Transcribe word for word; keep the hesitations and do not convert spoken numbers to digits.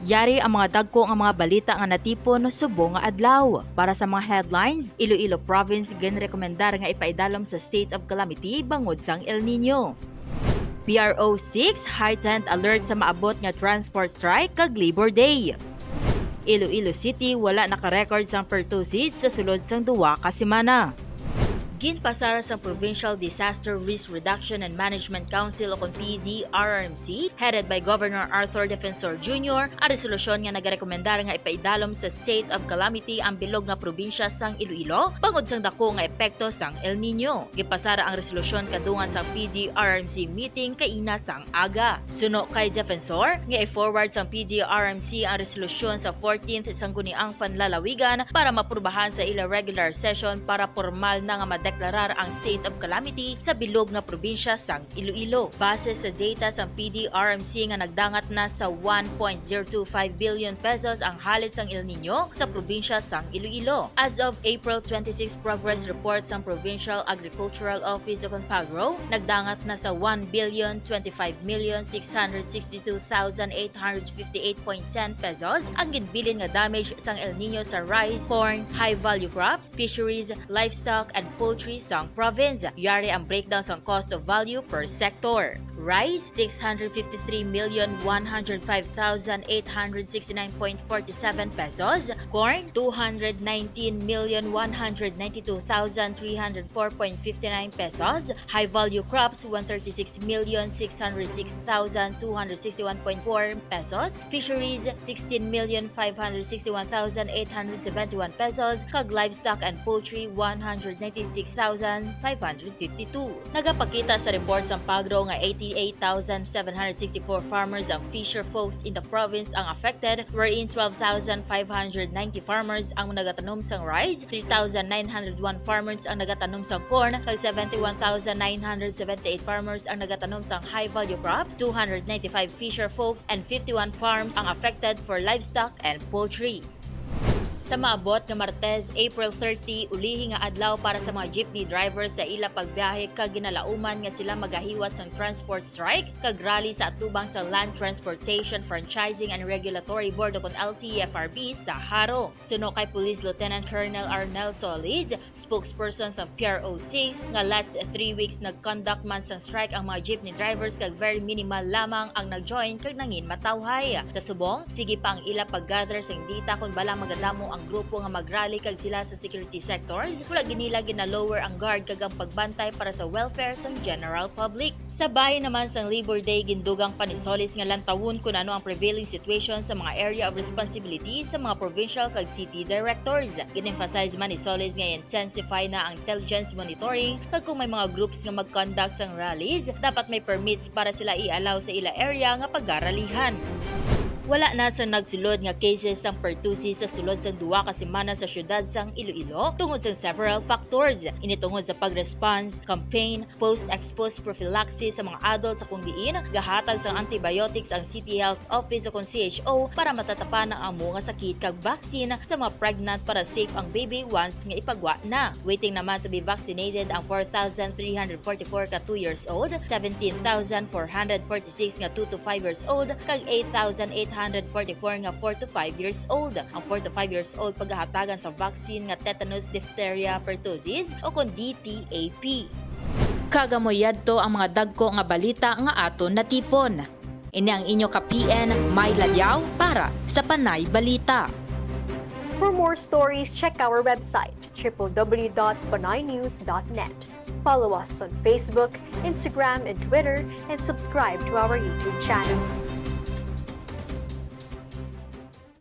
Yari ang mga dagko nga mga balita nga natipon subong nga adlaw. Para sa mga headlines, Iloilo Province ginrekomendar nga ipaidalom sa state of calamity bangod sang El Nino. P R O six, heightened alert sa maabot nga transport strike kag Labor Day. Iloilo City wala naka-record sang pertussis sa sulod sang duha ka semana. Ginpasar sang Provincial Disaster Risk Reduction and Management Council o kon P D R R M C, headed by Governor Arthur Defensor Junior, ang resolusyon nga nagarekomendar nga ipaidalom sa state of calamity ang bilog nga probinsya sang Iloilo bangod sang dako nga epekto sang El Nino. Gipasara ang resolusyon kadungan sang P D R R M C meeting kaina sang aga. Suno kay Defensor, nga i-forward sang P D R R M C ang resolusyon sa fourteenth Sangguniang Panlalawigan para maprubahan sa ila regular session para pormal na nga madeklarar ang state of calamity sa bilog nga probinsya sang Iloilo. Base sa data sang P D R R M C nga nagdangat na sa one point zero two five billion pesos ang halit sang El Nino sa probinsya sang Iloilo. As of April twenty-six progress report sang Provincial Agricultural Office o kon PAGRO, nagdangat na sa one billion twenty-five million six hundred sixty-two thousand eight hundred fifty-eight point ten pesos ang ginbilin nga damage sang El Nino sa rice, corn, high value crops, fisheries, livestock, and poultry sang province. Yari ang breakdown sang cost of value per sector. Rice, six hundred fifty-three million one hundred five thousand eight hundred sixty-nine point forty-seven pesos. Corn, two hundred nineteen million one hundred ninety-two thousand three hundred four point fifty-nine pesos. High value crops, one thirty-six million six hundred six thousand two hundred sixty-one point four pesos. Fisheries, sixteen million five hundred sixty-one thousand eight hundred seventy-one pesos. Kag livestock and poultry, one hundred ninety-six thousand five hundred fifty-two. Nagapakita sa report sang PAGRO nga eighty-eight thousand seven hundred sixty-four farmers and fisher folks in the province ang affected, wherein twelve thousand five hundred ninety farmers ang nagatanom sang rice, three thousand nine hundred one farmers ang nagatanom sang corn, kag seventy-one thousand nine hundred seventy-eight farmers ang nagatanom sang high-value crops, two hundred ninety-five fisher folks, and fifty-one farms ang affected for livestock and poultry. Sa maabot nga Martes, April thirty, ulihi nga adlaw para sa mga jeepney drivers sa ila pagbiyahe kag ginalauman nga sila magahiwat sang transport strike kag rally sa atubang sa Land Transportation Franchising and Regulatory Board o kon L T F R B sa Jaro. Suno kay Police Lieutenant Colonel Arnel Solis, spokesperson sa P R O six, nga last three weeks nag-conduct man sang strike ang mga jeepney drivers kag very minimal lamang ang nag-join kag nangin matawhay. Sa subong, sige pa ang ila pag-gather sang data kon bala magadamo ang grupo nga mag-rally kag sila sa security sectors, wala gid nila gina-lower ang guard kag ang pagbantay para sa welfare sang general public. Sa bahin naman sang Labor Day, gindugang pa ni Solis nga lantawon kon ano ang prevailing situation sa mga area of responsibility sa mga provincial kag city directors. Gin-emphasize man ni Solis nga i-intensify na ang intelligence monitoring kag kung may mga groups nga mag-conduct sang rallies, dapat may permits para sila i-allow sa ila area nga pagaralihan. Wala na sang nagsulod nga cases sang pertussis sa sulod sang duha ka semana sa siyudad sang Iloilo tungod sang several factors. Ini tungod sa pag-response campaign, post-exposure prophylaxis sa mga adult sa kung diin gahatag sang antibiotics ang City Health Office o kon C H O para matatapan ang amo nga sakit kag vaccine sa mga pregnant para safe ang baby once nga ipagwa na. Waiting naman to be vaccinated ang four thousand three hundred forty-four ka two years old, seventeen thousand four hundred forty-six nga two to five years old, kag eight thousand eight hundred forty-four nga four to five years old. Ang four to five years old pagahatagan sa vaccine nga tetanus, diphtheria, pertussis o kon D T A P. Kag amo yadto ang mga dagko nga balita nga aton natipon. Ini ang inyo ka P N, May Ladiao, para sa Panay Balita. For more stories, check our website, triple W dot panaynews dot net. Follow us on Facebook, Instagram, and Twitter, and subscribe to our YouTube channel.